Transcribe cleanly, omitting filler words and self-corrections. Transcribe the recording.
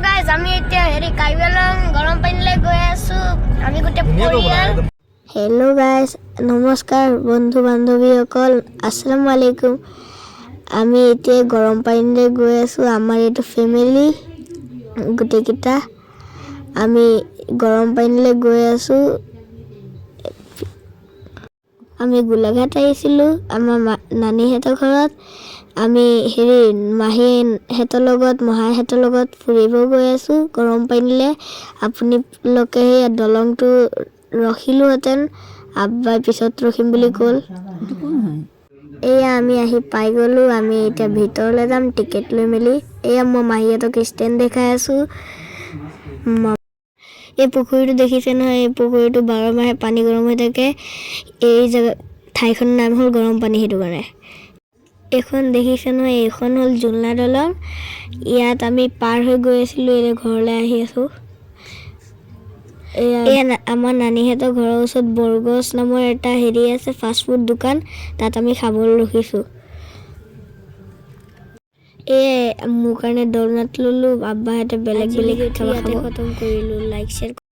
Guys, আমি এতিয়া হেৰি কাৰ্বি আংলং গৰম পানীলৈ গৈ আছো। আমি গোটেই পৰিয়াল। হেল্ল' গাইজ, নমস্কাৰ বন্ধু বান্ধৱীসকল, আসসালামু আলাইকুম। আমি এতিয়া গৰম পানীলৈ গৈ আছোঁ। আমাৰ এইটো ফেমিলি গোটেইকেইটা আমি গৰম পানীলৈ গৈ আছোঁ। আমি গোলাঘাট আহিছিলোঁ আমাৰ নানীহঁতৰ ঘৰত। আমি হেৰি মাহীহঁতৰ লগত, মহাইহঁতৰ লগত ফুৰিব গৈ আছোঁ গৰম পানীলৈ। আপোনালোকে সেই দলংটো ৰখিলোহেঁতেন, আব্বাই পিছত ৰখিম বুলি ক'ল। এয়া আমি আহি পাই গ'লোঁ। আমি এতিয়া ভিতৰলৈ যাম টিকেট লৈ মেলি। এয়া মই মাহীহঁতক ষ্টেণ্ড দেখাই আছোঁ। এই পুখুৰীটো দেখিছে নহয়? এই পুখুৰীটো 12 মাহে পানী গৰম হৈ থাকে। এই জেগা ঠাইখনৰ নাম হ'ল গৰম পানী, সেইটো কাৰণে। এইখন দেখিছে নহয়? এইখন হ'ল জোলনা দলং। ইয়াত আমি পাৰ হৈ গৈ আছিলোঁ। এতিয়া ঘৰলৈ আহি আছোঁ। এয়া আমাৰ নানীহঁতৰ ঘৰৰ ওচৰত বৰগছ নামৰ এটা হেৰি আছে, ফাষ্ট ফুড দোকান। তাত আমি খাবলৈ ৰখিছোঁ। এই মোৰ কাৰণে ড'নাট ল'লোঁ, আব্বাহঁতে বেলেগ বেলেগ কিবা খাব। খতম কৰিলোঁ। Like, share.